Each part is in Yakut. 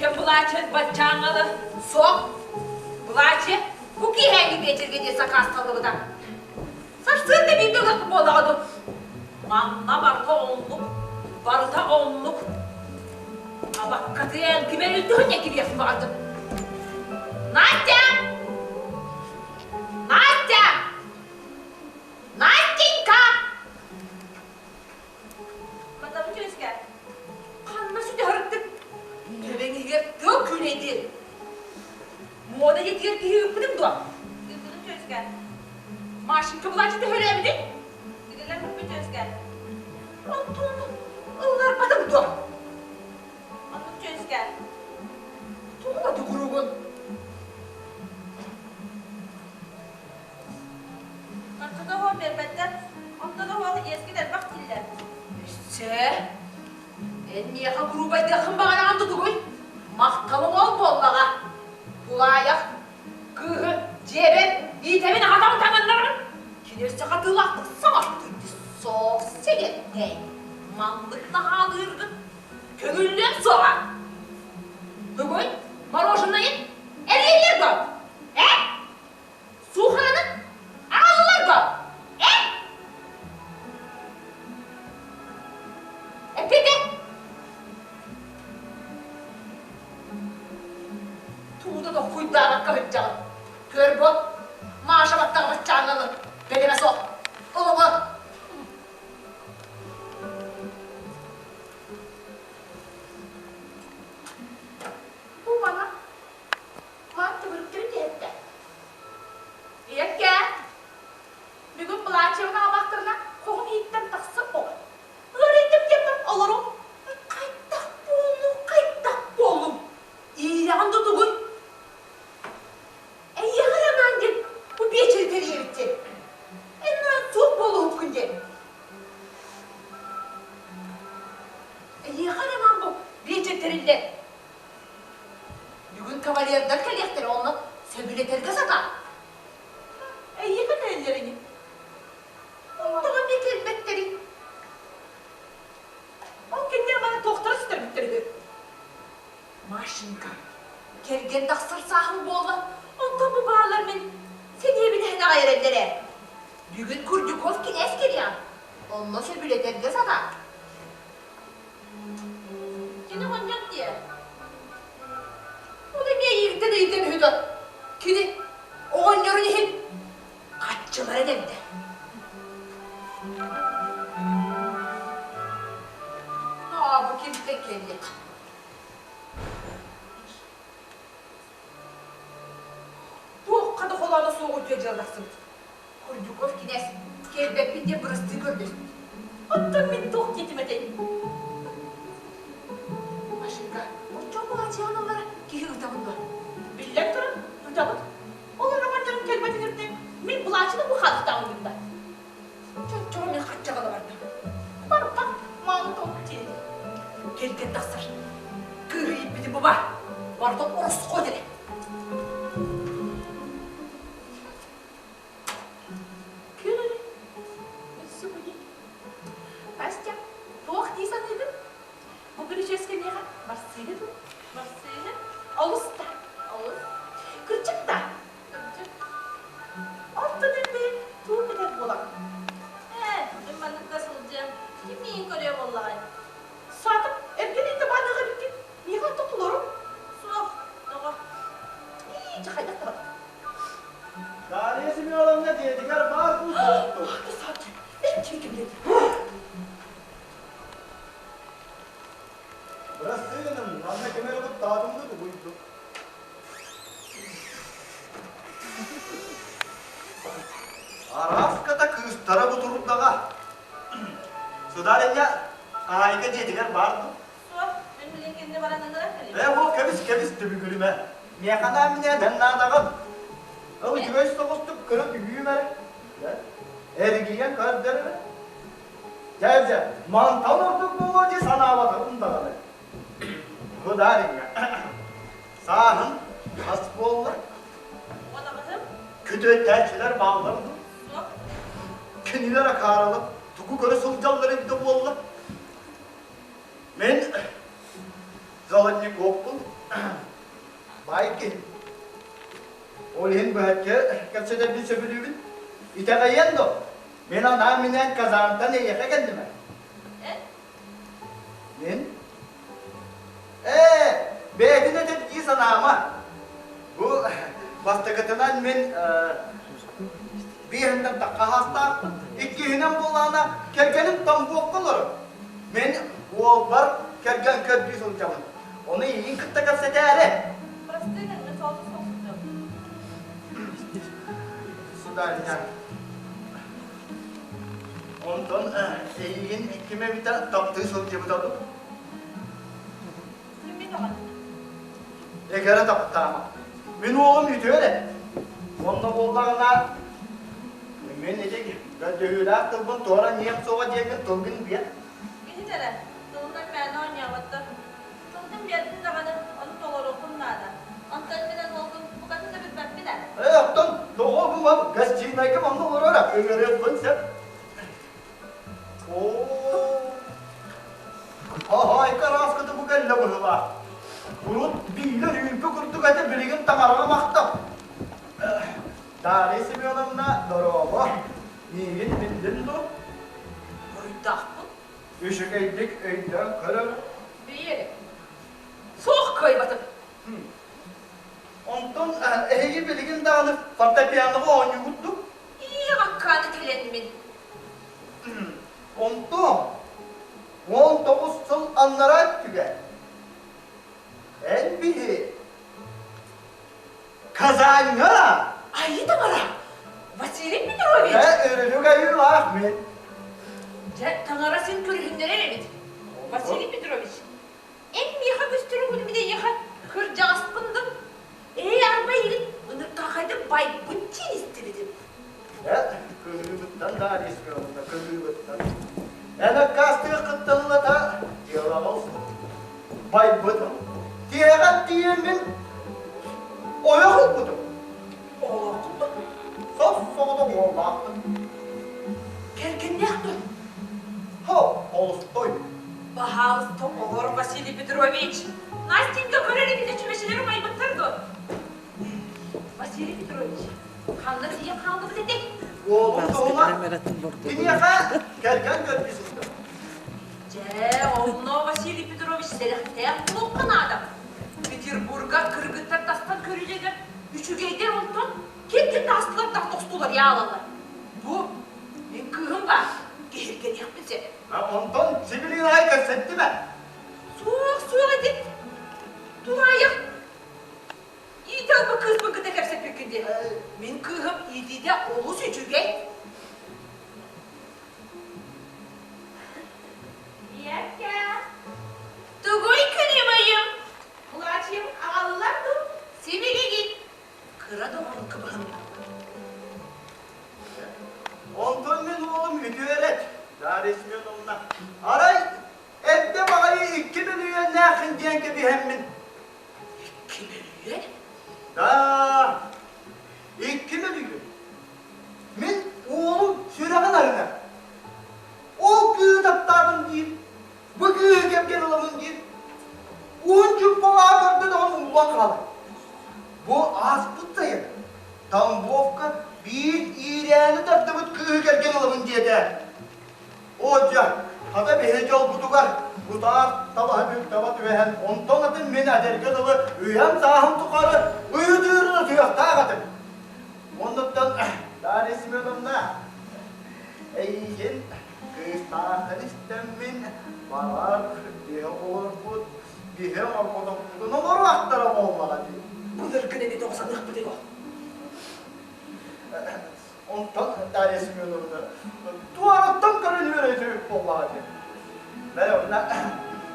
Эргэ былаачыйат баччааҥҥа суох. Былаачыйа бу киэһээҥҥи биэчэргэ диэн сакаасталлыбыта. Сарсыарда биирдэ ылыахпыт буоллаҕа дуу? Манна барыта оннук, барыта оннук. Абаккатыан ким эрэ үрдүһүн кириэхпин баҕардым. Настя! Настя! Настенька! Матабын түөскэ. Ханна сүтэ Төбөҥ иһигэр тыл күүлэйдиир. Муода дьиэтигэр киһи ыыппытыҥ дуо? Ыыппытым түөскэ. Машенька былаачы төһөлөөбүтүй? Тигиллэн бүппүт түөскэ. Онтон ылларбатыҥ дуо? Оннук түөскэ. Тугу тугуругун? Оччото уол биэрбэттэр, онтон уол иэскит элбэх дииллэр. Өссө эн миэхэ куруубайдыаххын баҕараҕын тутугуй? Махталым ол буоллаҕа. Тулаайах кыыһы дьиэбэр иитэбин аҕатам таҥыннарабын. Кини өссө хатыылаахтык саҥардыы суох сэгэттэй. Маннык наһаалыыргын көҥүллүөм суоҕа. Тугуй, мороженайын эрийэллэр дуо? Э? Суухараны аҕаллылар дуо? Э? Эппиэтэ? Тугу да тохкуйдаабакка сылдьаҕын. Көр бу, Маша баттаҕа баччааҥҥа бэлэмэ суох. Олоҕо. Бу мана Маат төгүрүктэрин түһэттэ. Ийэккээ, бүгүн Былаачыйабын аҕаллахтарына хоһум иһиттэн тахсар оҕо. Ыарыйдым диэн баран олоруҥ. Хайдах буоллуҥ, хайдах буоллуҥ? Иирэҕин да тугуй? Эйиэхэ эрэ анаан диэн бу биэчэри тэрийэбит диэн. Эн суох буолуохпун диэн. Эйиэхэ эрэ анаан бу биэчэр тэриллэр. Бүгүн кавалердар кэлиэхтэрэ, онно сөбүлэтэргэ сатаа. Эйиэхэ кэлэллэр ини. Онтоҕо эмиэ кэлбэттэрий? Ол кинилэр маны туохтара сүтэрбиттэр үһү? Машенька, кэргэн тахсар сааһым буолла, онтон бу бааллар мин сэниэбин эһэн аҕай эрэллэр ээ. Бүгүн Курдюков кинээс кэлиэҕэ, онно сөбүлэтэргэ сатаа. Кини оҕонньор диэ. Ол эмиэ эйигиттэн ыйытан үһү да. Кини оҕонньорун иһин хаччылара дэмдэ. Аа, бу кимтэн кэллэ? Туохха да холооно суох үтүө дьыала тахсыбыт. Курдюков кинээс кэлбэппин диэн бырастыы көрдөспүт. Оттон мин туох диэтим этэй? Машенька, оччоҕо былаачыйаҕын киһи ытабын дуо? Биллэн турар, ытабыт. Ол оҕонньорум кэлбэтин үрдүнэн мин былаачыны бу хаалыктааҕын гынна. Чоччоҕо мин хаччаҕала бардым. Барбах, мааны тоҥ диэри. Кэргэн тахсар. Кыыһы ииппитим буба. Барыта оросхуот эрэ. Көр эрэ, өссө бу дии. Настя, туох дии саныыгын? Бу бүрүчүөскэ миэхэ барсыыһы дуу? Барсыыһы? Олус да. Олус. Кырдьык да. Кырдьык. Оттон эн бэйэҥ туох этэр буолаҕын? Ээ, мин маннык да сылдьыам. Ким миигин көрүө буоллаҕай? Саатар, эргин инде баныаҕа эбиккин. Миэхэ оттон толору? Суох, тоҕо? Ии, дьэ хайдах да Дарья Семеновна дьиэтигэр баар дуу суох дуу? Бырастыы гынын, манна ким эрэ куттаатым дуу тугуй дуу? Араската кыыстара бутурдаҕа. Сударыня, хаһаайка дьиэтигэр баар дуу? Суох, мин билигин кинини баран ыҥыран кэлиим. Ээ, ол кэбис, кэбис, түбүгүрүмэ. Миэхэ анаан-минээн эн наадаҕын. Ол үчүгэй соҕустук көрө түһүүм эрэ. Эргийэн көрдөр эрэ. Дьэ, дьэ, мантан ордук буолуо дии санаабатаҕым даҕаны. Сударыня, сааһын хас буолла? Уотаҕыһым. Күтүөттээччилэр бааллар дуу? Суох. Кинилэр акаарылык тугу көрө сылдьаллар эбитэ буолла? Мин Золотниковпун. Баай киһи. Ол иһин быһаччы кэпсэтэрбин сөбүлүүбүн. Итэҕэйиэн дуо? Мин анаан-минээн Казантан эйиэхэ кэллим ээ. Мин? Ээ, бэйэтин этэр дии санаама. Бу бастакытынан мин биэһинэн тахха хаастаахпын, иккиһинэн буоллаҕына кэргэним Тамбовка олорор. Мин уолбар кэргэн көрдүү сылдьабын. Ону эйигин кытта кэпсэтээри. Прости, мен солтус соқсуттум. Сударыня, онтон эйигин ким эбитэ таптыы сылдьыбыта дуу? Мин оҕон. Эгэрэ таптаама. Мин уолум үтүө эрэ. Онно буоллаҕына мин ити көрдөһүүлээх тылбын туора ньиэм суоҕа диэҥҥин тылгын биэр. Иһит эрэ, тылынан мээнэ оонньооботтор. Тылгын биэрдин даҕаны, ону толоруоххун наада. Онтон мин эн уолгун букатын да билбэппин ээ. Ээ, оттон тоҕо бу мам гостинайга манна олорор ыҥырыахпын сөп. Оо, хаһаайка арааската бу кэллэ быһыылаах. Урут биилэр үүппү курдук этэ, билигин таҥараҕа махтал. Дарья Семеновна, дорообо. Миигин биллин дуо? Буруйдаахпын. Үчүгэйдик өйдөөн көрөр. Бэйи, суох кыайбатым. Онтон эһиги билигин даҕаны фортепианоҕа оонньуугут дуу? Иэх аккааны кэлэнмин. Онтон 19 сыл аннараа өттүгэр эн биһи Казаньҥа! Айыы таҥара! Василий Петрович! Дьэ, өрүлүк айыылаах мин. Дьэ, таҥара син көрүһүннэрэр эбит. Василий Петрович, эн миэхэ көстөрүҥ мин эйиэхэ кырдьаҕаспын да, ээ, арба эйигин ыныртаахайдык байбыт диэн истибитим. Дьэ, кыһыыбыттан да Семеновна, кыһыыбыттан. Эн аккаастыаххыттан ылата дьыалаҕа ылсыбытым. Байбытым. Тиһэҕэр тиийэммин ойох ылбытым. Оҕолооххун дуо? Сос-соҕотох уоллаахпын. Кэргэннээх дуо? Хо, холустой. Баһаалыста олор, Василий Петрович. Настенька көрөр эбитэ чүмэчилэр умайбыттар дуо? Василий Петрович, ханна тиийэн хааллыбыт этэй? Уолум туһуна киниэхэ кэргэн көрдүү сылдьар. Дьэ, онно Василий Петрович сэрэхтээх буолуохха наада. Петербурга кыргыттар тастан көрүүлэригэр үчүгэйдэр онтон ким-ким таастылар да тостулар яалаллар. Бу мин кыыһым баар, киһиргэниэхпин сөп. Онтон сибилигин аҕай кэпсэттим ээ. Суох, суох этит. Тулаайах иитэ ылбыт кыыспын кытта кэпсэппиккин дии. Мин кыыһым иитиитэ олус үчүгэй. Ийэккэ, Тугуй күнүм-ыйым? Булаачыйым аҕаллылар дуу? Сибилигин кыра доҕорун кыбыһынна. Онтон мин уолум үтүөрэт, Дарья Семеновна. Арай эрдэ баҕайы икки мөлүйүөннээххин диэн кэбиһэммин. Икки мөлүйүөн? Да, икки мөлүйүөн. Мин уолум сүрэҕин арынар. Ол кыыһы таптаатым диир, бу кыыһы кэргэн ылабын диир. Уон чуппалаах көрдө даҕаны ууллан хаалар. Бу ааспыт сайын Тамбовка биир иирээни тардыбыт кыыһы кэргэн ылабын диэтэ. Оо дьэ, хата биһи дьолбутугар утаар талаһа бүк таба түбэһэн, онтон атын мин эдэргэ дылы үйэм-сааһым тухары ыйытыырын ытыахтаах этим. Оннуттан Дарья Семеновна, эйигин кыыстааххын истэммин, баҕар, биһи олорбут, биһи оҥорботохпутун оҥоруохтара буоллаҕа дии. Былыргын эбит оҕо саныахпыт үһү. Онтон Дарья Семеновна туораттан көрөн үөрэ буоллаҕа дии. Бэл онно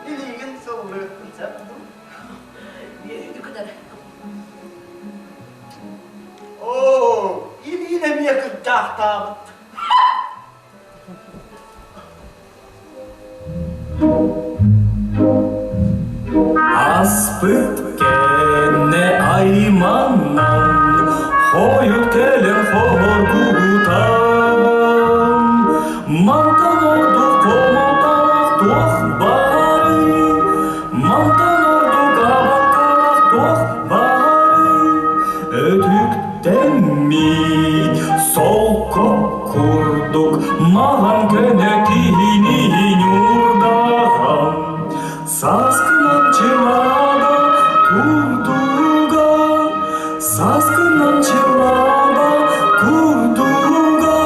илиигин сыллыахпын сөп дуу? Үөрүүнү кытары. Оо, илиин эмиэ кырдьаахтаабыт. Аспыт кэннэ айманнан, хойут кэлэн хоргутан, мантан ордук хомолтолоох туох баарый? Мантан ордук абаккалаах курдук маҕан көнө киһини ньуурдаҕа Сааскынан чылаада курдуга, сааскынан чылаада курдуга.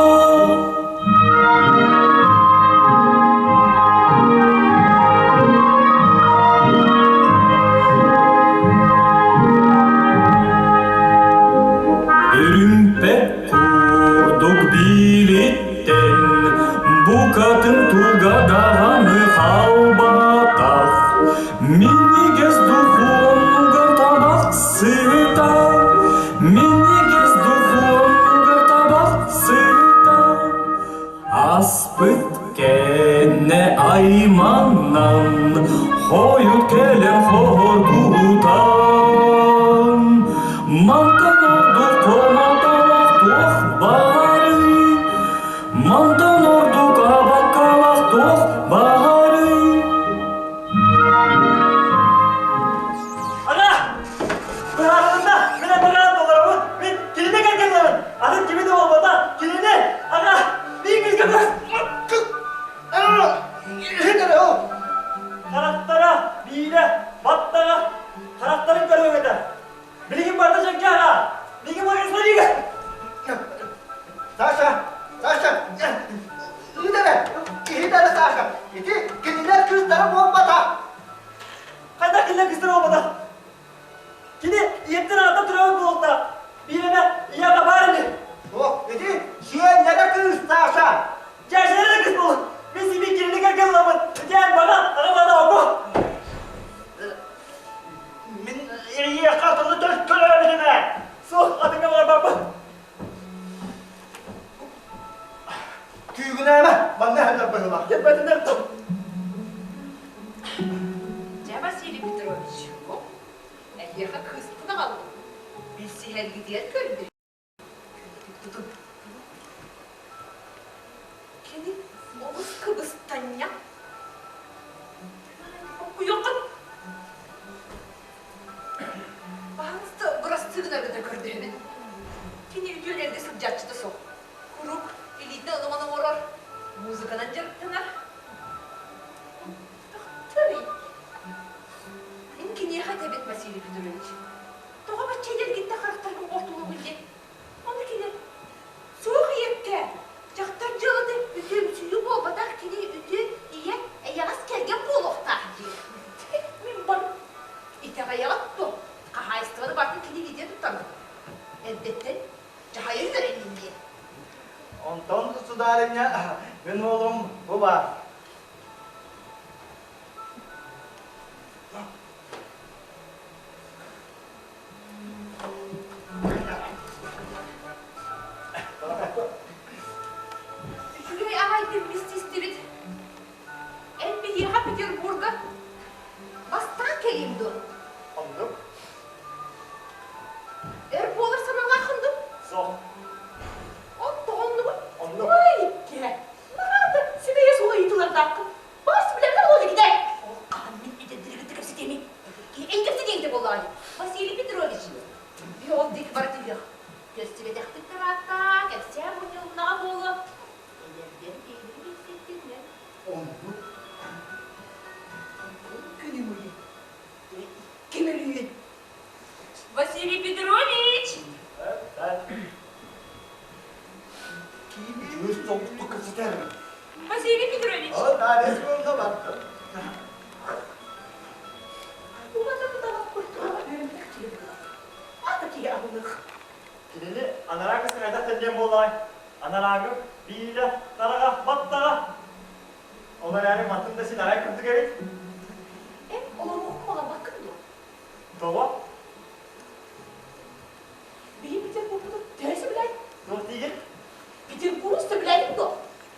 Үрүмпэт курдук билиттэн букатын туга даҕаны хаалбатах Минньигэс духуонугар табах сыта Минньигэс духуонугар табах сыта Аспыт кэннэ айманан, хойут кэлэн хоргутан, Мантан ордук хомолтолоох туох баарый? Мантан ордук абаккалаах туох баарый? Ана! Быһаарылынна! Мин атаҕаан толоробун! Мин кинини кэргэннэбин! Атын кими да буолбата! Кинини! Ага! Харахтара, биилэ, баттаҕа, харахтарын көрүөҥ этэ. Билигин барыта дьэҥкэ аҕа! Миигин благословига! Саша! Саша! Ыыт эрэ! Иһит эрэ, Саша! Ити кинилэр кыыстара буолбатах! Хайдах кинилэр кыыстара буолбатах? Кини ийэттэн аҕаттан төрөөбүт буолуохтаах. Биир эмэ ийэ аҕа баар ини. Суох, ити сиэннэрэ кыыс Саша. Дьээдьэлэрэ да кыыс буолун. Мин сибиир кинини кэргэн ыламмын. Ити эн баҕа, аҕа баҕа оку. Мин эйиэхэ атыны төлкөлөөбүтүм ээ. Суох, атыҥҥа баҕарбаппын. Күүгүнээмэ, манна иһэллэр быһыылаах. Кэппэтинэр Дьэ, Василий Петрович, эһиэхэ кыыспын аҕаллым. Билсиһэргитигэр көрдүм. Тутун. Кини олус кыбыстанньа. Оккуйуоххун. Баһаалыста бырастыы гынаргытын көрдөһөбүн. Кини үтүөлэргэ сылдьааччыта суох. Куруук илиитинэн ону-маны оҥорор, музыканан дьарыктанар. Төхтөрүй. Мин киниэхэ этэбин, Василий Петрович. Тоҕо бачча эдэргиттэн харахтаргын ортолугун диэн. Ону кини суох ийэккэ, дьахтар дьыалата үтүөмсүйүү буолбатах, кини үтүө ийэ, эйэҕэс кэргэн буолуохтаах диир. Мин бар итэҕэйэҕит дуо? Хаһаайыстыбаны барытын кини илиитэ туттарбыт. Эрдэттэн дьаһайа үөрэннин диэн. Онтон сударыня, мин уолум бу баар. Үчүгэй аҕайдык истибит. Эн биһиэхэ Петербурга бастаан кэлиим дуо? Оннук. Өр буолар санаалааххын дуу? Суох. Оттоҕо оннугун? Оннук. Ой, киһи. Наһаа да симэйэ суох ыйытыылардааххын. Бас билэрдэр буолла китэй. Ол хаһан мин эдэрдэригитэ кэпсэтиэмий? Эн кэпсэтиэҥ да буоллаҕай. Василий Петрович, ол диэки бара түһүөх. Көрсүбэтэхпит тарааттаа, кэпсээн мунньулуннаҕа буолуо. Эдэрдэр киһини билситтиннэр. Оннук. Күнүм уйун. Ким өлүйүн? Василий Петрович! Киин үс толкуттук кэпсэтэр. Василий Петрович! О, Дарья Семеновна барда. Кинини анараа кыска хайдах тэнниэн буоллаҕай? Анараагы биилэ, тараҕа, баттаҕа. Ол эрээри мантын да син арай курдук эбит. Эн олоруоххун баҕарбаккын дуо? Тоҕо? Биһи Петербургу төһө сөбүлээн? Туох диигин? Петербургу сөбүлээтиҥ дуо?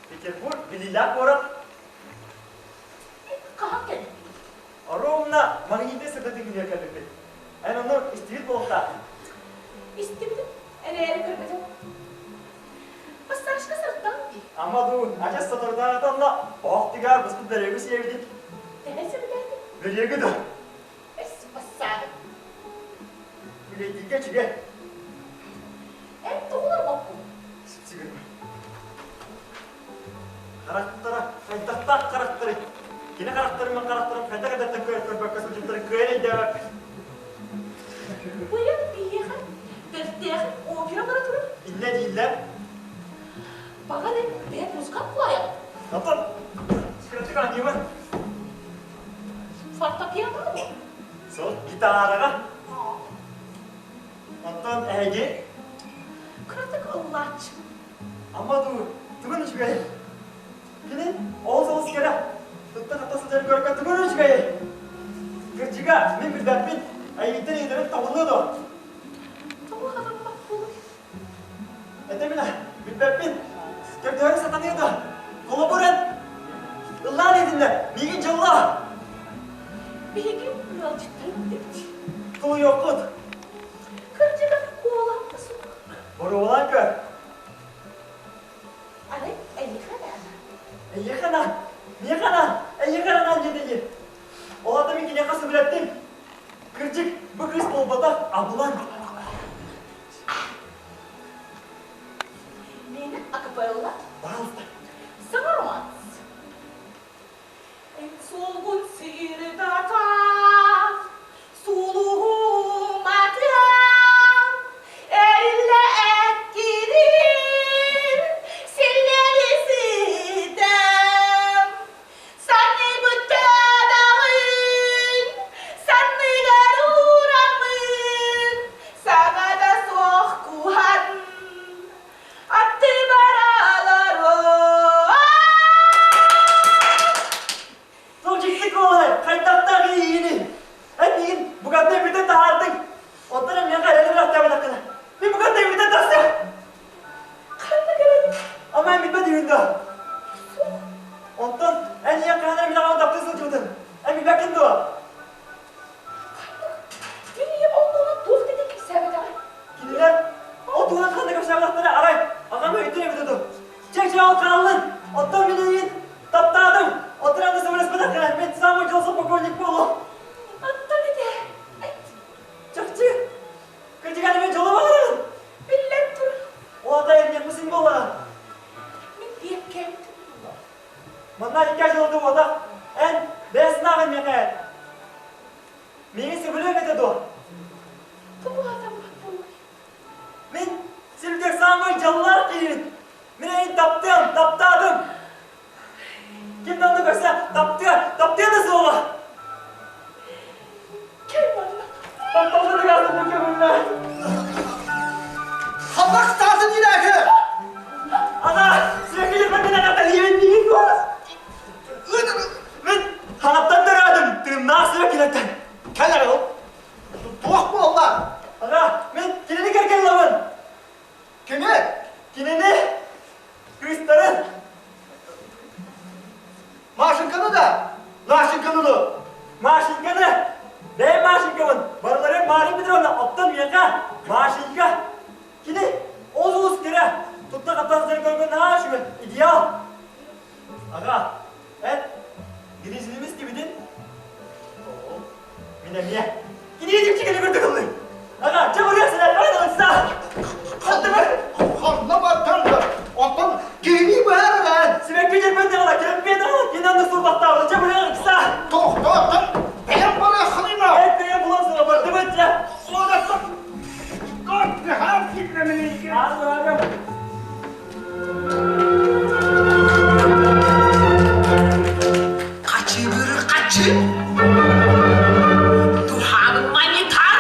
Петербург билиилээх куорат. Хаһан кэллиҥ? Ровно магнитный сырдатыы күнүгэр кэлбиппит. Эн ону истибит буолуохтааххын. Истибитим, эрээри көрбөтүм. Массажка сырыттаҕым дии. Ама дуу, адьас соторутааҕыта онно оһох түгэҕэр буспут бөрүөгү сиэбитим. Төһө сөбүлээтиҥ? Бөрүөгү да. Эс, массааһы. Үлэйдииргэ үчүгэй. Эн тоҕо олорбоккун? Сипсигирбэ. Харахтара хайдахтаах харахтарый? Кини харахтарын мен харахтарым хайдах эдэттэн көрбөккө сылдьыбыттарын кыайан өйдөөбөппүн. Быйыл биһиэхэ бэртээхэй опера бара турар. Иннэ дииллэр. Баҕар эн бэйэҥ музыкант буолаайаҕын. Оттон скрипка анньыыбын. Фортепиано дуо? Сол гитараҕа. Оттон эһиги? Кыратык ыллааччы. Ама дуу, тугун үчүгэй? Кини олус олус кэрэ. Тутта-хатта сылдьар көрөргө тугун үчүгэйий? Кырдьыга, мин билбэппин. Эйигиттэн ыйытарым табыллыа дуо? Тоҕо хатаммат буолуй? Этэбин аа, билбэппин. Көрдөһөрү сатаныа дуо? Холобур эн ыллаан иһитиннэ, миигин дьоллоо. Биһиги ыалдьыттарым дэбит. Тулуйуоххут. Кырдьыга куолаһым да суох. Боруобалаан көр. Арай эйиэхэ да анаан. Эйиэхэ анаан, миэхэ анаан, эйиэхэ анаан диэтэ Ол аата мин киниэхэ сөбүлэттим. Кырдьык, бу кыыс буолбатах, абылаҥ. Миэнэ акапелла. Пожалуйста. Саҥа романс. Эн суолгун сирдатан, сулуһум атыан, эриллэ эккирин, силлэри ситэм. Санныбыт төбөҕүн, санныгар уураммын, саҥата суох куһан, Аттыбар олорон Сол дьикти куолай, хайдахтаах иэйиини! Эн миигин букатын бүтэн таһаардыҥ. Оттон эн миэхэ эрэлин ырахтаабатаххына, мин букатын бүтэн тахсыам. Ханна кэлэбин? Ама эн билбэт үһүн дуо? Онтон эн ийэҥ хаһан эрэ мин аҕабын таптыы сылдьыбытын, эн билбэккин дуо? Мин ийэм ол туһунан туох да диэн кэпсээбэтэҕэ. Кинилэр ол туһунан ханна кэпсээбэтэхтэрэ арай аҕам өйдүүр эбитэ дуу? Чэ, чэ, ол хааллын. Оттон мин эйигин таптаатым. Оттон аны сөбүлэспэтэххинэ, мин самый дьолсо покойник буолуом. Оттон ити эт. Чахчы, кырдьыганы мен дьолу баҕарабын. Биллэн турар. Ол ата эрниэхписин буоллаҕа. Мин биэккэм Манна икки дьылды уота эн бэс нааҕын миэхэ Миигин сөбүлүөм этэ дуо? Тугу аатаммат буолуой? Мин сирдэр саамай дьоллоох киһибин. Мин эйин таптыам, таптаатым. Ким да онно көрсө таптыа, таптыа да суоҕа. Кэл манна. Тапталды дыгаатын көмүллэ. Хабахтаатын ирэхи! Ана, сүөкүлү бэтин аната иэбин миигин куорас. Мин хараптан төрөөтүм, тыыннаах сүөкүлэттэн. Кэл эрэ ол. Туох буолла? Ага, мин кинини кэргэнлэбин. Кими? Кинини, кыыстарын. Машеньканы да? Машеньканы да. Машеньканы. Бэйэм Машенькабын. Барыларын Мария Петровна оттон миэхэ. Машенька. Кини ол улус кэрэ. Тутта хаптан сылдьан көргөн наһаа үчүгэй. Идеал. Аҕа, эн гризлими истибитин? Оо, мин эмиэ. Кинигэ дьипчикэни көрдө кыллый. Аҕа, чэ барыах сэлээр, бары ылса. Хаттыбар. Ханна баттан да, оттон киһини быһаарар Сибэкки дьэрбэн даҕала, кэмпиэн даҕала, кини анны сурбахтаабыта, чэ барыах ыкса. Тохтоттон, бэйэм барыаххыныма. Эт бэйэм булан сыла бардыбыт, чэ. Суодаттан, кот, хаар сикрэмин Аан Хачыгыр хачы, Туһаанын манитар.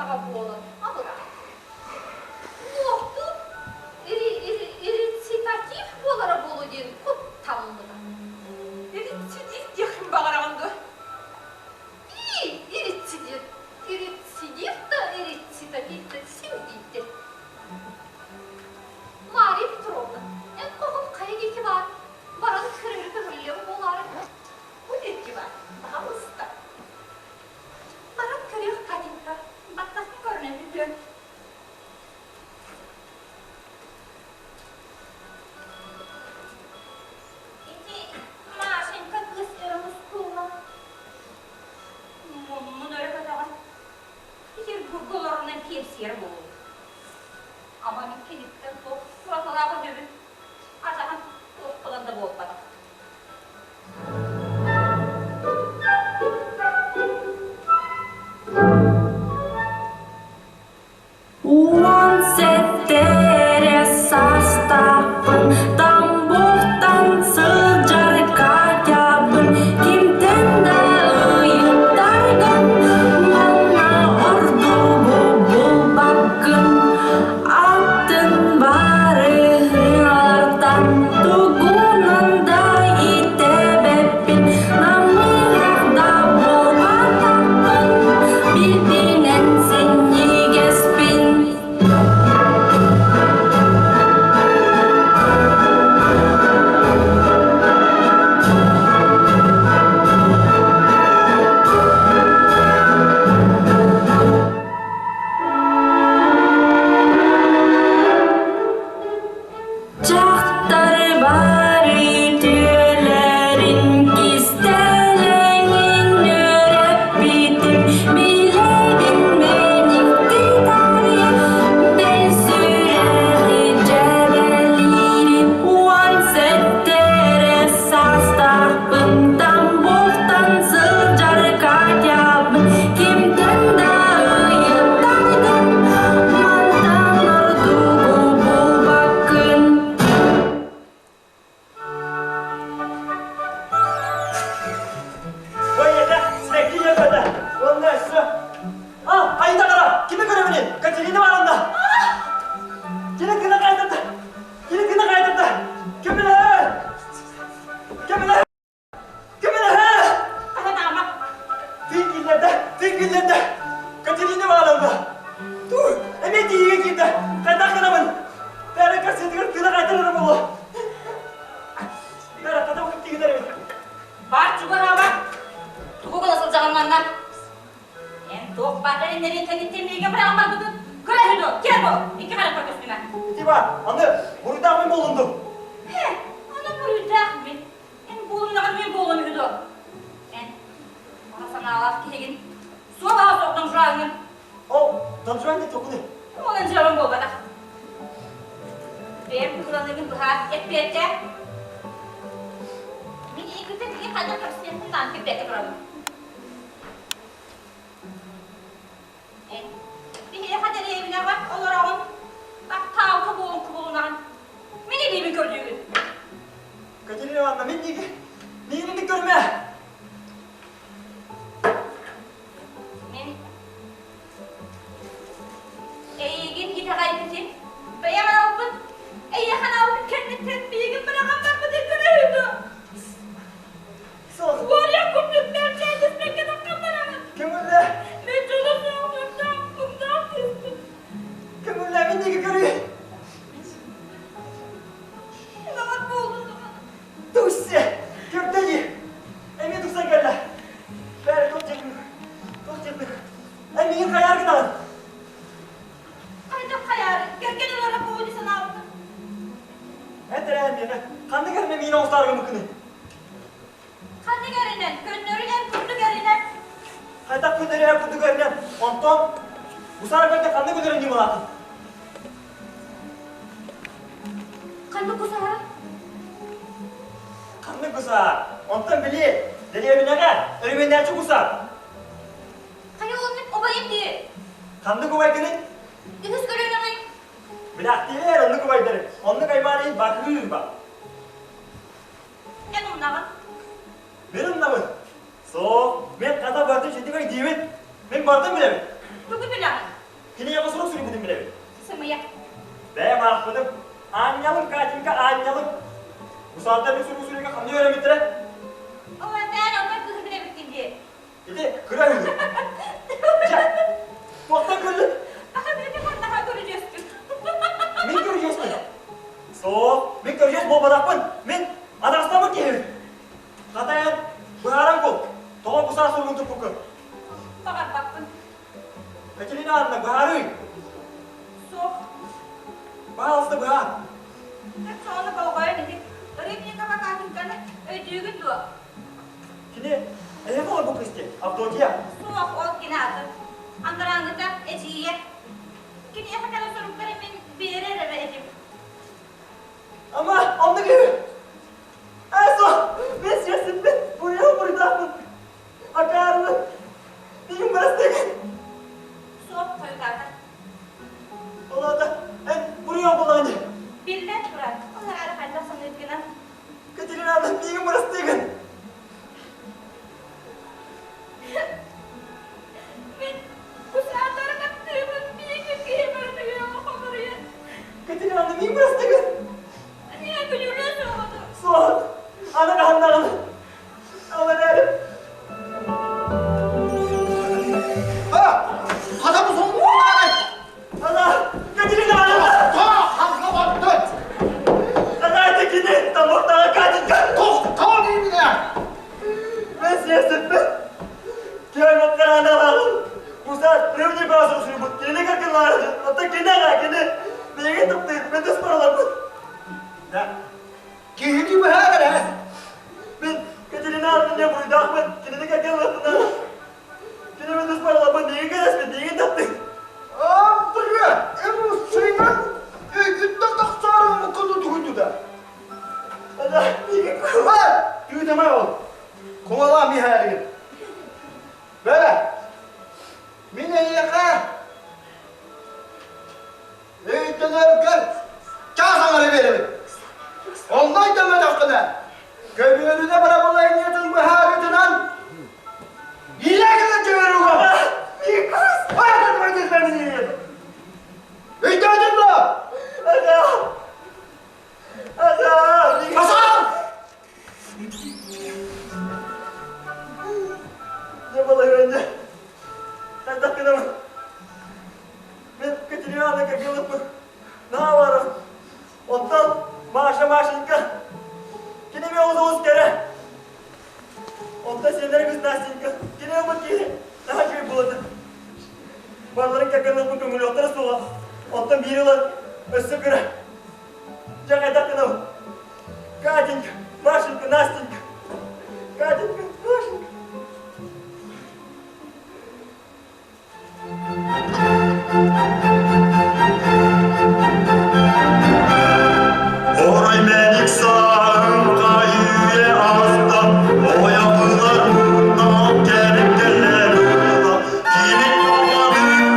хараҕа буолан абыраата. Луохтуур рецитатив буолара буолуо диэн куттаммыта. Рецидив диэххин баҕараҕын дуо? Ии, рецидив, рецидив да рецитатив да син дийтэр. Мария Петровна, эн хоһун хайа диэки баар? Баран көрөрү көһөрүллүөм буолаары. Бу диэки баар, баҕалыста. Баран көрүөх Катенька, баттахпын көрүнэн бүтүөм. Ити Машенька кыыс өрө мускулла. Муннун өрө көтөҕөн, Петербурга олорунан киэрсийэр буолуо. Ама мин киниттэн туох уратылаах үһүбүн, атаҕын туох гынан да буолбатах. Уон сэттэ саастаахпын, Тамбовтан сылдьар Катябын, кимтэн да ыйыттаргын, манна ордугу булбаккын. Атын барыһыалартан тугунан да итэбэппин, намыһах да буолбатахпын, билбинэн синньигэспин. Дьахтар бары үтүөлэрин кистэлэҥин үөрэппитим, билэбин мэникти таарыйа, бэл сүрэҕи дьэбэлиирин 17 эрэ саастаахпын, Тамбовтан сылдьар Катябын, кимтэн да ыйыттаргын, мантан ордугу булбаккын. Ой, это сибэкки дьөрбөтө. Уонна өссө... А, айда қара, кими көрөбүнүй? Катерина Ивановна! Кини гына кайтарда! Кини гына кайтарда! Көмөлөһө! Көмөлөһө! Көмөлөһө! Хаһынаама. Тыын киллэрдэ, тыын киллэрдэ! Катерина Ивановна! Туу, эмиэ тиийигэ киирдэ! Хайдах гынабын? Бээрэ корсетыгар тыына кайтарара буолуо! Бээрэ, хата бу тиигинэр эбит. Бар чугаһаама. Тугу гына сылдьаҕын манна? Эн туох баар эриннэрин кэнниттэн миигин быраҕан барбытын көрөһү дуо? Киэр буол! Икки харахпар көстүмэ. Ити баар, аны буруйдаах мин буоллум дуу? Һэ, аны буруйдаах мин. Эн буолумнаҕын мин буолуом үһү дуо? Эн баҕа санаалаах киһигин. Суох аҕа суох донжуаҥҥын. Ол донжуан диэн тугуный? Ол донжуан буолбатах. Бэйэм быһыланыгын быһаар эппиэттээ. Мин иикитин и хайдах көрсүөхпүн даҕаны билбэккэ турабын. Эн биһиэхэ дэриэбинэҕэ олороҕун, таптаалга буолан кубулунаҕын. Мин илиибин көрдүүгүн. Катерина Ивановна, мин диэки миигин көрүмэ. Мин эйигин итэҕэйбитим, бэйэм аналбын, эйиэхэ аналбын кэнниттэн миигин быраҕан барбытын көрөһүн дуо? Суох. Уоруйах курдук мэлдьи түспэккэ таххан бараҕын. Көҥүллэ. Мин дьоло суох мурдаах, муҥнаах түстүм. Көҥүллэ, мин диэки көрү. Наҕар буоллун Туся, көрдө дии. Эмиэ тупсан кэллэ. Бээрэ, туох диэбин, туох диэбин. Эн миигин хайаар гынаҕын? Хайдах хайаары, кэргэн ылара буолуо дии санаабытым. Эн тэрээһин миэхэ ханнык эрэ миин оҥостоор гыммыккыный? Ханнык эринэн, көннөрү эн курдук эринэн. Хайдах көннөрү эн курдук эринэн, онтон Гусар көрдө ханнык өлөрөн ньымалаатын? Ханнык гусара? Ханнык гусар? Онтон били, дэриэбинэҕэ өрүмүннээччи гусар. Хайа оннук убайым дии. Ханнык убайгыный? Үһүс көлүөнэҕин. Билэхтиилэр оннук убайдары. Оннук аймаан баһыыба. Эн умнаҕын. Мин умнабын. Суох, мен хата бардым ситимэй диибин. Мин бардым билэбин. Тугу билэҕин? Киниэхэ сурук суруйбутун билэбин. Сымыйа. Бэйэм аахпытым. Аанньалым, Катенька, аанньалым. Бу саатар мин сурук суруйга ханна үөрэммиттэрэ? Ол эбээн онтон кыыһы билэбиккин дии. Ити кыра үһү. Дьэ, туохтан күллүн? Аха, билити ханнаха көрүдьүөспүн. Мин көрүдьүөспүн. Суох, мин көрүдьүөс буолбатахпын. Мин атаҕастаммыт киһибин. Хата эн быһааран кул. Тоҕо бу саас суругун туппуккун? Баҕарбаппын. Катерина Анна, быһаарыый. Суох. Пожалуйста, быһаар. Соны болҕойон иһит. Рыбникова Катеньканы өйдүүгүн дуо? Кини эһиэхэ олорбут кыыс Авдотья. Суох, ол кини атын. Андарааҥҥыта эдьиийэ. Киниэхэ кэлэн суруктары мин биэрэр эрэ этим. Ама, оннук үһү. Ээ, суох, мин сиэсиппин, буруйа буруйдаахпын. Акаарыбын. Миигин бырастыгын. Суох, хойутаата. Ол аата, эн буруйа буоллаҕын дии. Биллэн турар, ол эрээри хайдах саныыргынан. Катерина Ивановна, миигин бырастыгын. Мин кусаатары таптыыбын, миигин киһи барытыгар хомуруйан. Катерина Ивановна, миигин бырастыгын. Niye күлүрүө суоҕуту? Суох, аны хаһан Ол эрээри Хата бу соҥнуулааҕай! Ана, Катерина Ивановна! Ханна бардын? Ана, это кини, тамақтағы Катенька! Тоқтоо деймин ээ! Мен сиэсиппин. Киэн оттараналаҕын. Мусат, прямник баасыр суруйбут. Кини кыргыллаары. Оттон кини аҕа, кини. Миигин таптыыр, мен тус бараларбын. Да. Киһини быһаар ээ! Мин Катерина Ивановна буруйдаахпын. Кинини кэргэн ылыахпын Кини мен тус бараларбын. Миигин кэтэспит, миигин таптыыр. Амтырга, эн сыйган өйгүттэн тахсаарың муккуну тугуйдуда. Ана, миигин Түүтэмэ ол. Куҥалаа миһээригин. Бэрэ, мин эйиэхэ өйдөнөргөр чаас аҥары биэрэбин. Онно өйдөммөтөххүнэ, көбүөрүнэ бырабылыанньатын быһаарыытынан илэ гына дьүөрүгүм. Өйдөөтүн дуо? Ага! Ага! Хасан! Не балаһыанньа. Хайдах гынабын? Мин Катерина Кирилловпын. Наһаа баарым. Оттон Маша Машенька кини эмиэ олус кэрэ. Онтон сиэннэрэ кыыс Настенька кини ылбыт киһи наһаа үчүгэй буолар. Барыларын кэргэн ылбыт көҥүлүөхтэрэ суоҕа. Оттон биир ылар өссө кыра. Дьэ хайдах гынабын? Катенька, Машенька, Настенька. Катенька, Машенька. Орой мэник сааһым үйэ аста, ойоҕулар муннан кэриккэлэр ыла, кими доҕорун,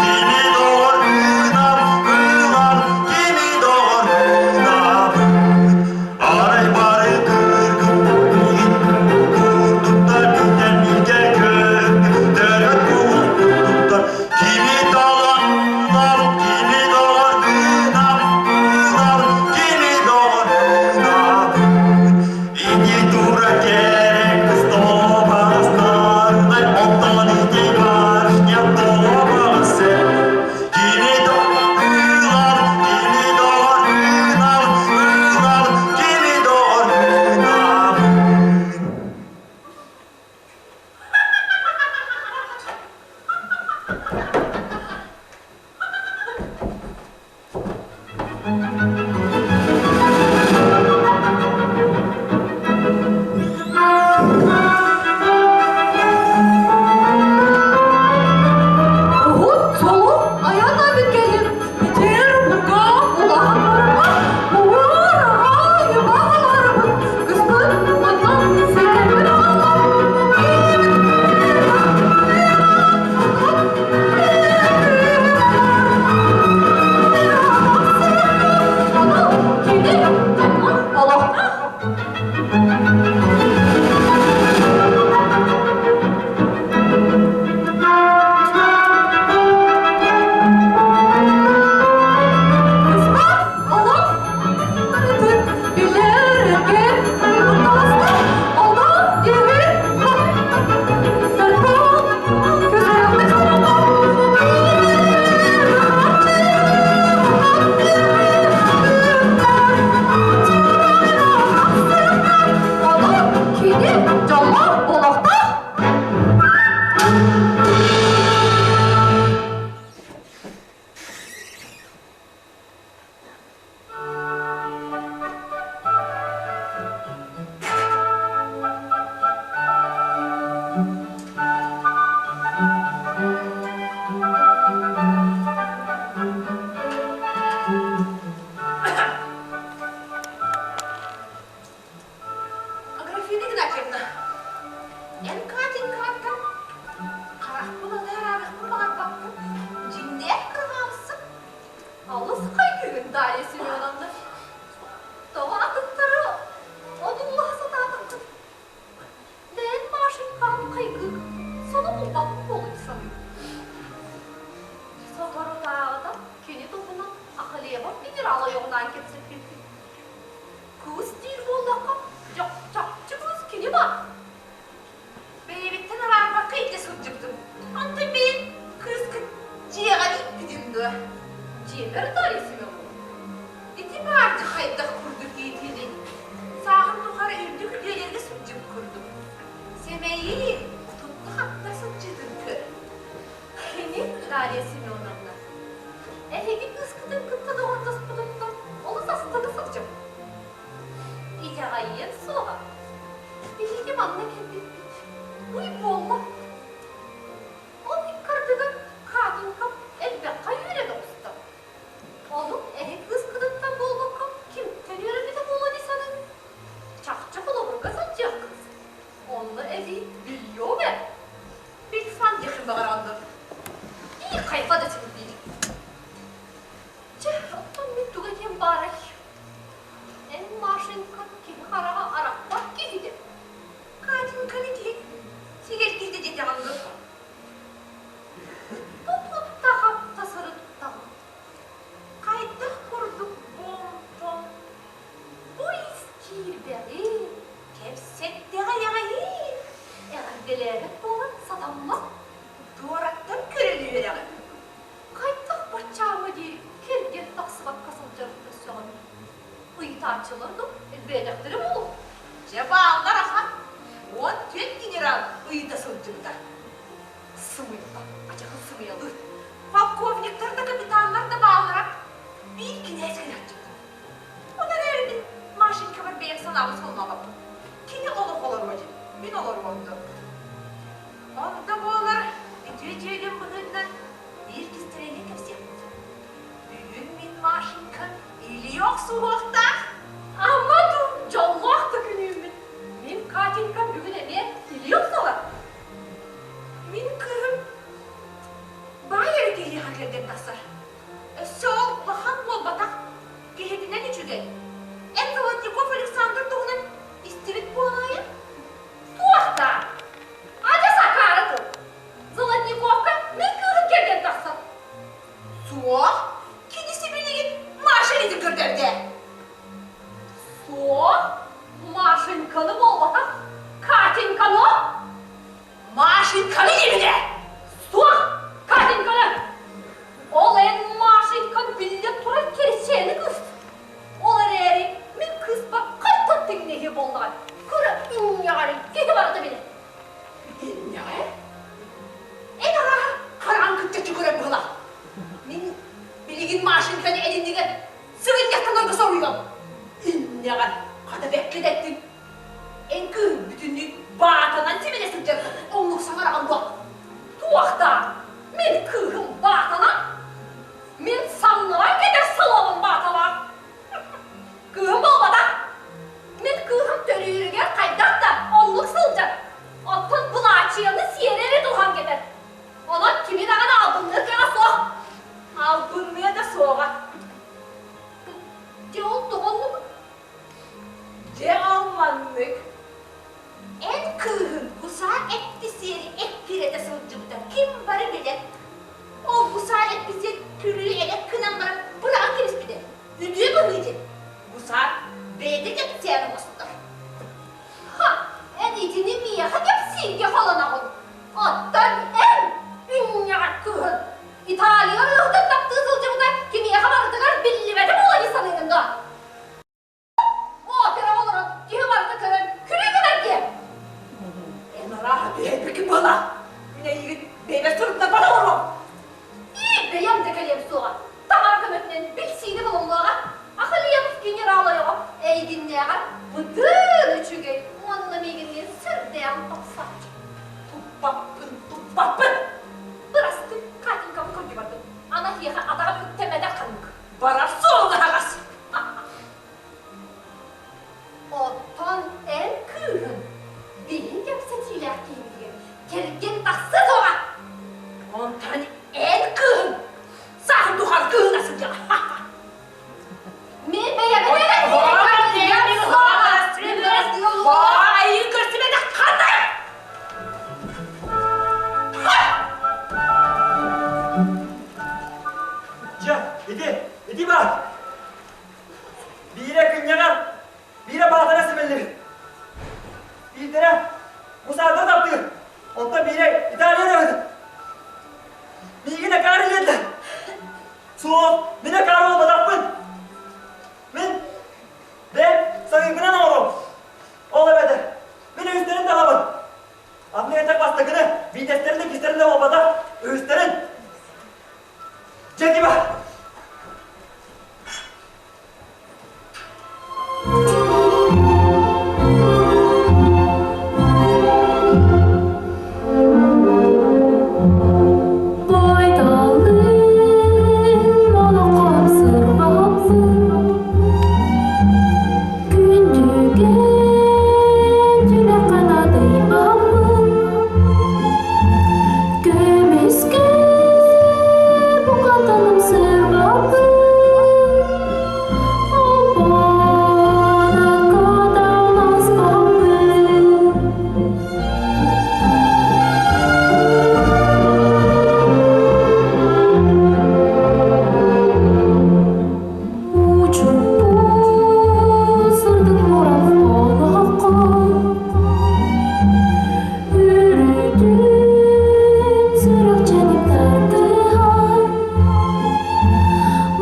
кими доҕорунан ылар, кими доҕорунабын, арай бары кыргын Кини туһунан Ахалеевов генерал ойоҕунаан кэпсэппиппит. Кыыс диир буоллахха, чахчы кыыс кини баар. Бэйэбиттэн араарбакка илдьэ сылдьыбытым. Онтон бэйэҥ кыыскын дьиэҕэр ииппитиҥ дуо? Дьиэбэр Дарья Семеновна. Ити баардьа хайдах курдук иитииний? Сааһым тухары үрдүк үтүөлэргэ сылдьыбыт курдук. Сэмэйиин, тутта-хапта сылдьыытын көр. Кини Дарья Семеновна, эһиги кыыскытын кытта доҕордоспутуттан олус астына сылдьабыт. Итэҕэйиэн суоҕа. Биһиги манна кэлбиппит. Уй буолла. Ол иккардыгар Катенька элбэххэ үөрэнэ оҕуста. Ону эһи кыыскытыттан буолбакка кимтэн үөрэммитэ буолуо дии саныыбын. Чахчы холобурга сылдьыах кыыс. Онно эбии бельем ээ. Бильфан диэххин баҕараҕын дуо? Ии, хайҕа да син биир. Чэ, оттон мин тугу этиэм баарай? Эн, Машенька, киһи хараҕа арахпат киһитэ. Катеньканы киһи сигэргиитэ диэтэҕин дуо? Тутта-хапта сырыттаҕым. Хайдах курдук бом-том Бу ис киирбэҕи, кэпсэттэҕэй аҕайыы. Эҕэрдэлээбэт буолан сатаммат. Туораттан көрөн үөрэҕин. Хайдах баччааҥҥа диэри кэргэн тахсыбакка сылдьарыттан сөҕөбүн. Ыйытааччылар да элбээтэхтэрэ буолуо. Дьэ бааллар ахан 14 генерал ыйыта сылдьыбыта. Сымыйата, ачахын сымыйалыыр. Полковниктар да капитаннар да бааллара биир кинээс кэлээччитэ. Ол эрээри мин Машенькабар бэйэм санаабын солнообоппун. Кини олох олоруо дии, мин олоруом дуо? Онто буолар үтүө дьүөгэм быһыытынан биир кистэлэҥи кэпсиэхпит. Бүгүн мин Машенька илии охсуһуохтаах. Ама дуу, дьоллоох да күнүүммүт. Мин Катенькам бүгүн эмиэ илии охсуһар. Мин кыыһым баай эрэ киһиэхэ кэргэн тахсар. Өссө ол улахан буолбатах, киһитинэн үчүгэй. Эн Золотников Александр туһунан истибит буолаайын? Туох даа? Адьас акаары тыл. Золотниковка мин кыыһым кэргэн тахсар. Суох, кини сибилигин Маша илиитин көрдөрдө. Суох, Машеньканы буолбатах, Катеньканы. Машеньканы диэбитэ! Суох, Катеньканы! Ол эн Машенькан биллэ турар кэрчээни кыыс. Ол эрээри мин кыыспар хантан тэҥнэһиэ буоллаҕай? Кыра инньэҕэрин киһи барыта билэр. Инньэҕэ? Эн арааһа хараҕын кыччаччы көрөр быһыылаах. Мин билигин Машеньканы эн иннигэр сыгынньахтанарга соруйуом. Инньэҕэр хата бэккэ дэттин. Эн кыыһын бүтүннүү баатанан симэнэ сылдьарга оннук саҥараҕын дуо? Туох даа? Мин кыыһым баатанан? Мин санныбар кэтэр солобун бааталаах. Кыыһым буолбатах. Мин кыыһым төрүүрүгэр хайдах да оннук сылдьар. Оттон былаачыйаны сиэрэ эрэ туһан кэтэр. Онон кими даҕаны албынныыр кыаҕа суох. Албынныа да суоҕа. Дьэ ол тоҕо оннук? Дьэ ол маннык. Эн кыыһын гусар эпписиэри эккирэтэ сылдьыбыта ким бары билэр. Ол гусар эпписиэр күлүү элэк гынан баран быраҕан кэбиспитэ. Үтүө быһыы диэн. Гусар бэйэтэ кэпсээн оҥостор. Ха, эн итини миэхэ кэпсииргэ холоноҕун. Оттон эн үнньэҕэр кыыһын Италия ырыаһытын таптыы сылдьыбыта кимиэхэ барытыгар биллибэтэ буола дии саныыгын дуо? Операҕа олорон киһи барыта көрөн күлүү гынар диэ. Эн арааһа түһэрбиккин буолла. Мин эйигин бэйэбэр суруктарбар оҥоруом. Ии, бэйэм да кэлиэм суоҕа. Таҥара көмөтүнэн билсиини булуллуоҕа. Ахылиев генерал ойоҕо эйигиннээҕэр быдыын үчүгэй уонна миигинниин сүрдээҕин тапсааччы. Туппаппын, туппаппын! Бырастыы, Катенькабын көрдүү бардым. Аны эһиэхэ атаҕым үктэммэтэх ханнык. Барар суолуҥ аһаҕас! Оттон эн кыыһын биһи кэпсэтиилээх киһибитигэр кэргэн тахсыа суоҕа. Онтон эн кыыһын сааһын тухары кыыһына сылдьаҕа. Мин бэйэбин эрэ Айыы көрсүбэтэх ханна? Ити, ити баар. Биирэ кынньаҕар, биирэ баатара симэллибит. Биирдэрэ Мусаада таптыыр, онтон биирэ Италия ырыаһыт. Миигин акаары диэтэ. Суох, мин акаары буолбатахпын. Мин бэйэм саныырбынан оҥоруом. Ол эбэтэр мин үһүстэрин талабын. Аны этэр бастакыны, биитэстэрин да иккистэрин да буолбатах, үһүстэрин. Дьэ, Дима! Байталым олоххом сырбаппын, Күндүгэн түлэххэ надыйбаппын, Көмүскэ букатыным сырбаппын, Олбонакка даҕаспаппын. Учуппун сырдык муран олоххо Үрүтүн сүрэх чэник тардыһар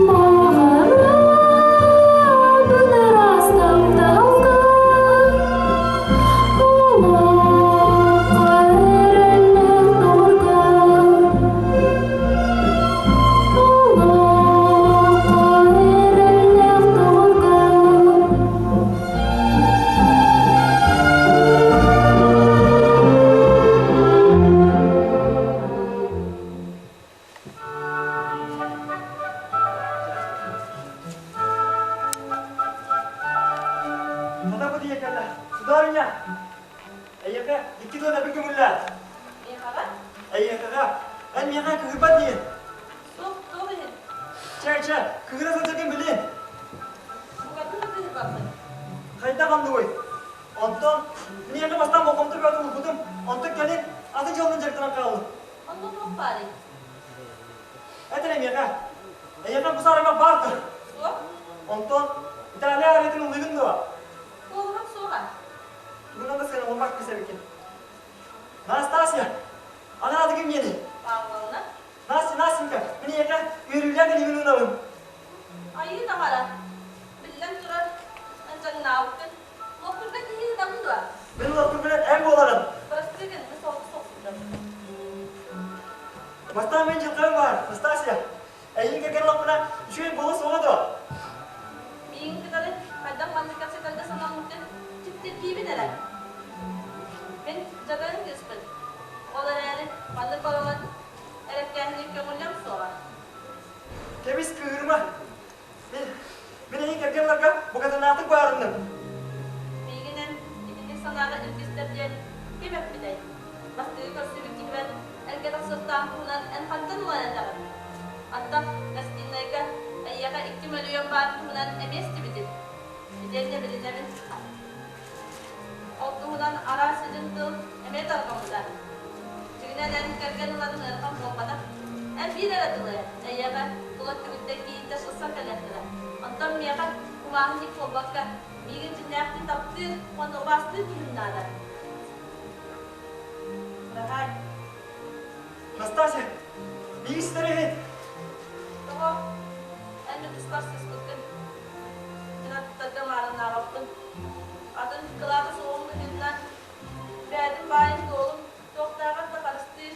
Баҕарабын ыраас тапталга Олоххо эрэллээх доҕорго Олоххо эрэллээх доҕорго Хата бу тиийэ кэллэ. Сударыня, эйиэхэ икки тыл эбин көҥүллээ. Миэхэҕэ? Эйиэхэҕэ. Эн миэхэ кыһырбат диин. Суох, туох иһин? Чэ, чэ, кыһыра сылдьаргын билин. Букатын да кыһырбаппын. Хайдах оннугуй? Онтон миэхэ бастаан болҕомто бөҕөтө уурбутум, онтон кэлин атын дьыаланан дьарыктанан хааллым. Онно туох баарый? Эт эрэ миэхэ. Эйиэхэ бу саарыма баар дуо? Суох. Онтон Италия арыытын ыллыгын дуо? Куолуһум суоҕа. Тугунан да сыаналанбат кыыс эбиккин. Настасья, анаатыгын миэнэ. Павловна. Настя, Настенька, мин эйиэхэ үөрүүлээх илиибин уунабын. Айыы таҥара. Биллэн турар, ынчаҥнаабыккын. Лоппурга киһи ыытабын дуо? Мин лоппурбунан эн буолаҕын. Бырастыы гын, мин солко соҕусуттан. Бастаан мин дьылҕам баар, Настасья. Эйигин кэргэн ыллахпына, үчүгэй буолуо суоҕа дуо? Миигин кытары хайдах маннык кэпсэтэргэ санаммыккын дьиктиргиибин эрэ. Мин дьадаҥы кыыспын. Ол эрээри маннык баламат эрэккээһини көҥүллүөм суоҕа. Кэбис кыырма. Мин, мин эйигин кэргэн ыларга букатыннаахтык баарынным. Миигин эн итинник санааҕа илгистэр диэн ким эппитэй? Бастакы көрсүбүт киһибэр эргэ тахсыахтаах туһунан эн хантан ылан этэҕин? Аттах гостинайга эйиэхэ 2 мөлүйүөн баар туһунан эмиэ истибитим. Итиэннэ билинэбин. Ол туһунан араас сидьиҥ тыл эмиэ тарҕаммыта. Дьиҥинэн эн кэргэн ыларын ыарахан буолбатах. Эн биир эрэ тылы, эйиэхэ, тула өттүгүттэн кийииттэр сырсан кэлиэхтэрэ. Онтон миэхэ кумааһынньык буолбакка, миигин дьиҥнээхтик таптыыр уонна убаастыыр киһим наада. Быраһаай. Настасья, биир ситэр иһит. Тоҕо? Эн мин туспар сыспыккын. Мин аттарга маарыннаабаппын. Атын кылаата суоҕун быһыытынан, бэйэтин баайын-дуолун туохтааҕар да харыстыыр,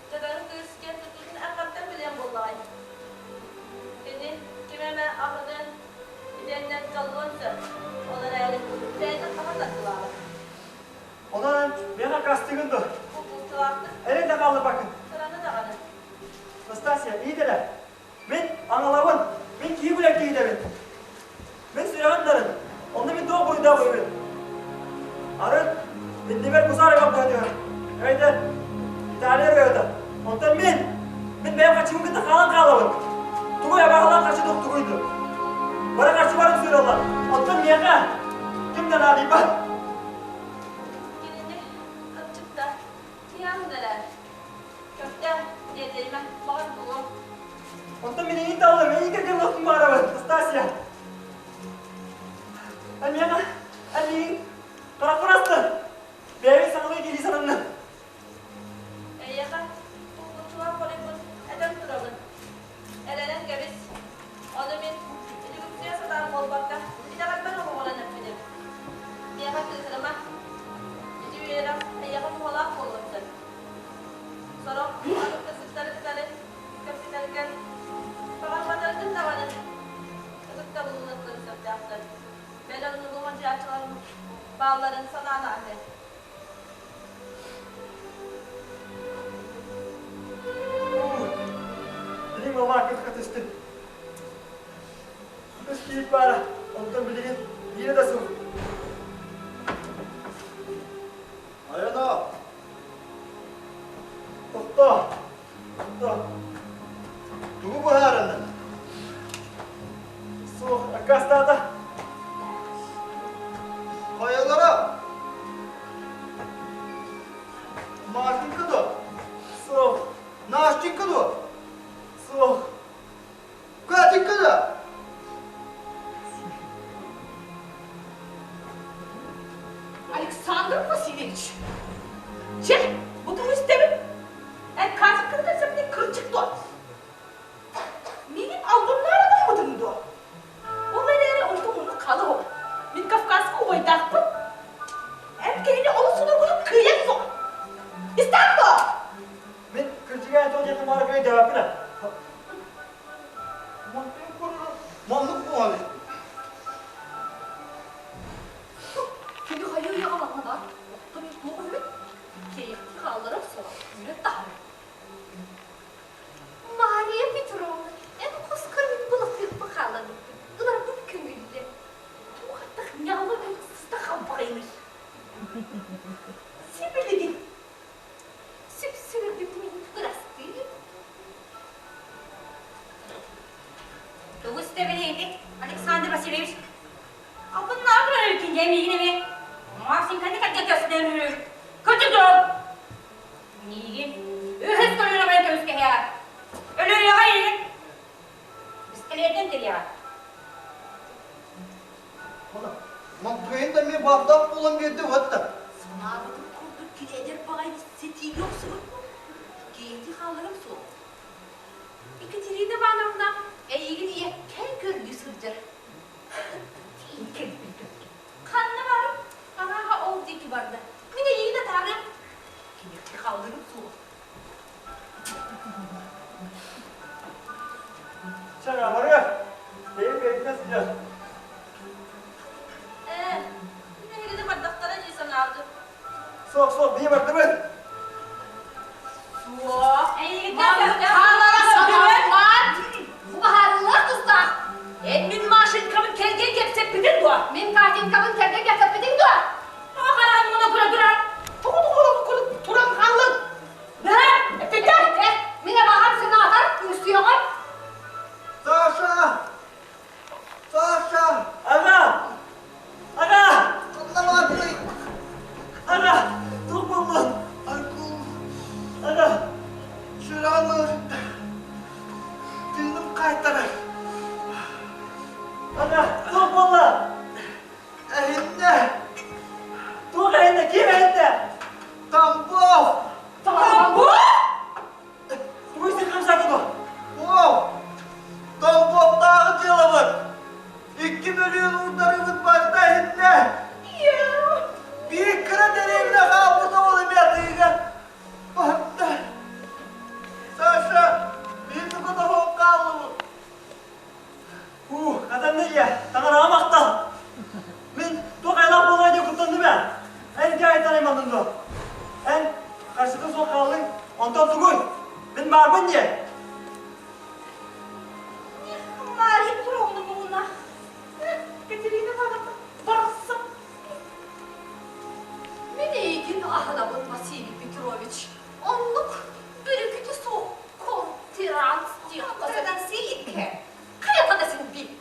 дьадаҥы кыыс киэн туттуутун эн билиэн буоллаҕай? Кини ким эмэ аҕынын итиэннэ дьоллуон сөп, ол эрээри бэйэтин хаһан да тылаабат. Онон миэхэ аккаастыыгын дуо? Бултуулаахтык. Эрэн да хаалларбаккын. Кыраны даҕаны. Настасья, иит эрэ. Мин аҥалабын, мин киһи билэр киһитэбин. Мин сүрэҕим нарын, онно мин туох буруйдаах буолабын? Арыт, иннибэр кусаар аймах быһатыгар. Эбэтэр Италия ырыата. Онтон мин, мин бэйэм харчыбын кытта хаалан хаалабын. Тугуй абааһылаах харчы тугуй дуо? Бары харчы барын сыыраллар. Оттон миэхэ ким да наадыйбат. Кинини ынчыкта киһи эрэ. Көптөөх, тиэтэйимэ, баҕар булуом. Онтон мин эйигин таллым, эйигин. Туох баарабын, Настасья? Амиэхэ, Амиин, харахпын астын. Бэйэбин саҥалыы киһи сананным. Эйиэхэ булгуччулаах хоруйбун этэн турабын. Эрэнэн кэбис. Ону мин үтүгүмсүйэ сатаан буолбакка, итэҕэлбэр олоҕуран эппитим. Миэхэ кыыһырыма. Ити үөрэх эйиэхэ туһалаах буолуон сөп. Сорох атын кыргыттары кытары кэпсэтэргэр баҕарбатаргын даҕаны ытыктабыллыахтарын сөптөөхтөр. Бэл оннугу мадьыаччылар баалларын санаан ааһыа. Билигин мамаакка түстүм. Үс киит баара, онтон билигин биирэ да суох. Айана! Тохтоо! Тохтоо! Тугу быһаарынныҥ? Суох, аккаастаата. Хайалара? Машенька дуо? Суох. Настенька дуо? Суох. Катенька да? Александр Васильевич, чэ, бу тугу истэбин? Эн Катеньканы кэлсэппитин кырдьык дуо? Миигин албыннаары гыммытыҥ дуо? Ол эрээри онтуҥ оннук хаалыа Мин Кавказка убайдаахпын. Эн киһини олус судургутук кыайан суох. Истэҕин дуо? Мин кырдьыга тоҕо диэххэ баара өйдөөбөппүн ээ. Маннык буолан Кини хайыы үйэҕэ манна баар. Оттон мин туох үһүбүн? Киэйэхтии хаалларар суох. Үүрэн таһаарар. Мария Петровна, эн хос көрбүт былахыыппын хаалларбыппын. Ыларбын көҥүллэ. Туох аттах ньаалы сыста халбаҕайыный? Сибилигин сүп-сүрдүк мин бырастыы. Тугу истэбин Александр Васильевич? Албыннаабыр кинигэ миигин эмиэ Максимканы кэргэ көстөр. Көтүтүл! Миигин үһүс көлүөнэбэр көмүскэһиэҕэ. Өлүөҕэ иһин. Пистолетин тириэҕэ. Мантыгайын да эмиэ баардаах буолан биэрдэ уотта. Санаабытым курдук кини эдэр баҕайы ситиигэ охсубут Киһити хааларым суох. Екатерина Ивановна эйигин ийэккээн көрдүү сылдьар. Ханна барым? Арааһа ол диэки барда. Мин эйигин атаарыам. Киниэхэ хаалларым суох. Чэ, барыа. Бэйэм бэйэтинэн сылдьар. Ээ, мин эһигини бардахтара дии санаабытым. Суох, суох, бии бардыбыт. Суох. Эйигиттэн Маннык хаалара сатаммат. Бу баһаарылыах тустаах. Эн мин Машенькабын кэргэн кэпсэппитин дуо? Мин Катенькабын кэргэн кэпсэппитиҥ дуо? Тоҕо хараҕын муна көрө турар? Тоҕо тоҕо туран хааллыҥ? Быһа, эппитэ. Мин абаҕам сынаатар, үҥсүөҕүм. Саша! Саша! Аҕа! Аҕа! Ханна бардый? Аҕа! Туох буоллун? Айгул! Аҕа! Сүрэҕим ыарыйда. Тыыным хаайтарар. Аҕа! Туох буолла? Эһиннэ! Туох эһиннэ? Ким эһиннэ? Тамбов! Тамбов! Тугу истин хамсаата дуо? Уол! Тамбовтааҕы дьыалабыт! 2 мөлүйүөн уурдарыыбыт барыта эһиннэ! Биир кыра дэриэбинэ хаалбыт уол эмиэ атыыга барда. Саша, биир тугу хааллыбыт. Уу, хатанна ийэ, таҥараҕа махтал. Мин туох айылаах буолуой диэн куттанным ээ. Эн ити айтан айманныҥ дуо? Эн харчыта суох хааллыҥ, онтон тугуй? Мин баарбын диэ. Марья Петровна муҥуна. Катерина Ивановна барахсан. Мин эйигин аһынабын, Василий Петрович. Оннук бүрүкүтү суох конференц диэххэ. Хайата да син би.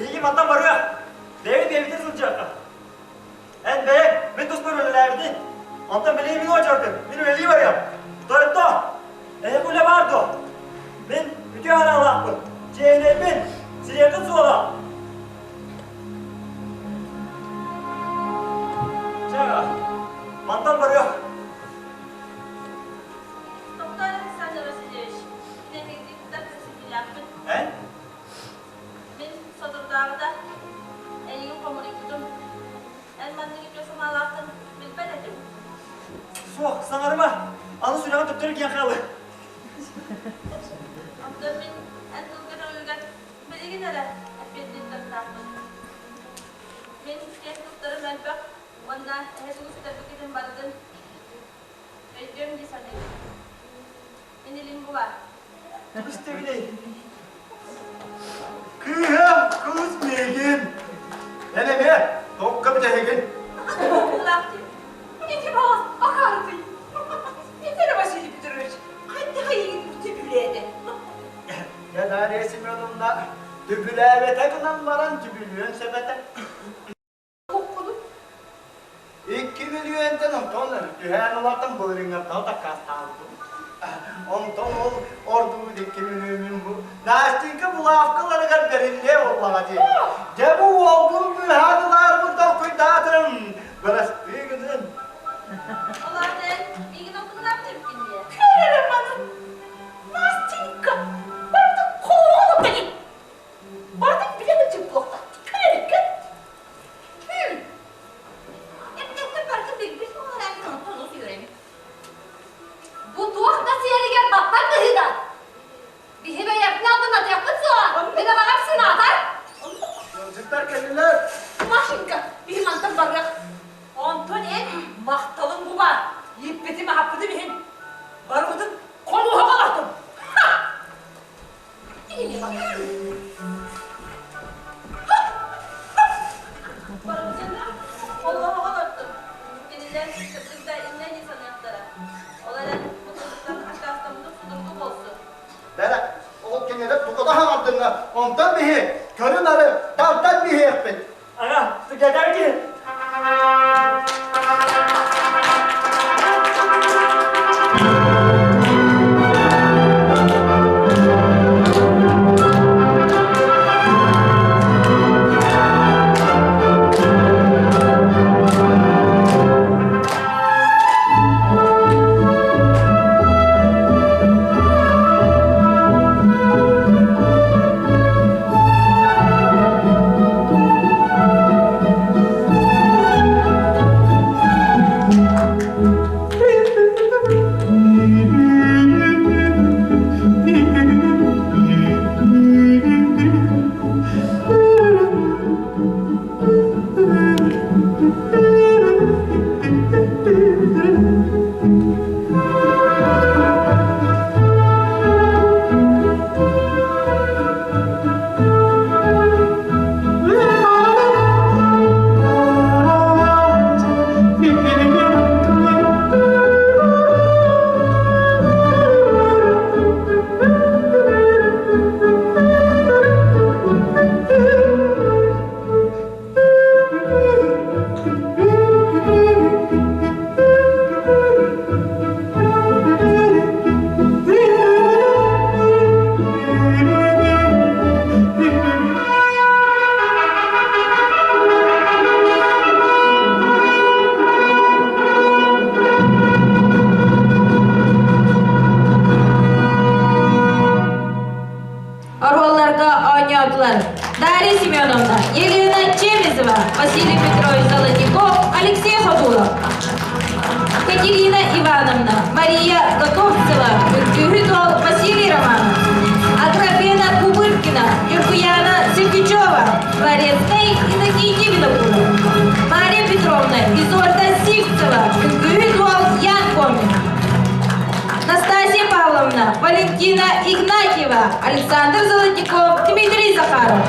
Биһиги мантан барыах, бэйэбит бэйэбитин сылдьыахха. Эн бэйэҥ мин туспар үлэлээбитиҥ. Онтон билигин мин уочаркын, мин үлэлии барыам. Тойотто, эһиэхэ үлэ баар дуо? Мин үтүө санаалаахпын, чиэһинэйбин, сириэххит суоҕа. Чэ, мантан барыах. Тохтоо Александр Васильевич, мин эһигини кытта кэпсэтиилээхпин. Эн? Мин соторутааҕыта эйигин хомуруйбутум. Эн маннык үтүө санаалааххын билбэт этим. Суох, саҥарыма. Аны сүрэҕин төттөрү киэн хаалыы. Оттон мин эн тылгын өҥүгэр билигин эрэ эппиэттиэхтээхпин. Мин киэн туттарым элбэх уонна эһэ тугу сүтэрбиккитин барытын өйдүөм дии саныыбын. Мин илин була. Истэбиний. Кыыһа, кыыс миигин. Эн эмиэ токка бүтэһигин. Ити баҕас акаарытый. Этэрэ Василий Петрович, хайдах эйигин түбүлээтэ? Дьэ, Дарья Семеновна түбүлээбэтэ гынан баран түбүлүөн сөп этэ. Икки мөлүйүөнтэн онтон түһээн улаатан былырыыҥҥаттан таккаастаабытым. Онтон ол ордубут икки мөлүйүөнүн бу Настенька булавкаларыгар бэриллиэ буоллаҕа дии. Дьэ бу уолбун быыһаан ылаарбын толкуйдаатым. Бырастыы гынын. Ол аата эн миигин албыннаабыт эбиккин дии. Көр эрэ маны! Настенька, барыта холорук дэгин. Барытын билэн ыччат буолта. Көр эрэ, көр. Бу туох да сиэригэр баппат быһыыта. Биһи бэйэбитин алдьанатыахпыт суоҕа. Мин абаҕам сенаатар. Ыалдьыттар кэллилэр. Машенька, биһи мантан барыах. Онтон эн махталыҥ бу баар. Ииппитим-аһаппытым иһин барыбытын хомуһаҕа олортум. Олоҕоҕо олордум. Кинилэр сырдык да иннэ дии саныахтара. Ол эрэн бу тылыттан аккаастаммытым судургу буолсу. Бэрэ, ол кинилэр тугу да хаҥардынна, онтон биһи көрү-нары тардан биһиэхпит. Ага, түгэтээки. Оруолларга оонньоотулар Дарья Семеновна, Елена Чемезова, Василий Петрович Золотников, Алексей Ходулов, Катерина Ивановна, Мария Готовцева, Үҥкүүһүт уол Василий Романов, Аграфена Кубыркина, Ньургуяна Сергучева, Дворецкай Иннокентий Винокуров, Мария Петровна, Изольда Сивцева, Үҥкүүһүт уол Ян Комин, Настасья Павловна, Валентина Игнатьева, Александр Золотников, Дмитрий Захаров.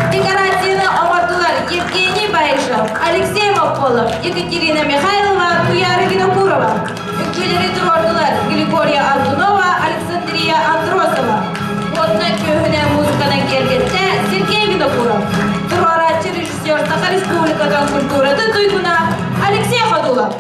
Декорацияны оҥордулар Евгений Баишев, Алексей Мопполов, Екатерина Михайлова, Туяра Винокурова. Үҥкүүлэри туруордулар Григория Антонова, Александрия Андросова. Уотунан күөһүнэн музыканан киэргэттэ Сергей Винокуров. Республикатын культуратын туйгуна Алексей Ходулов.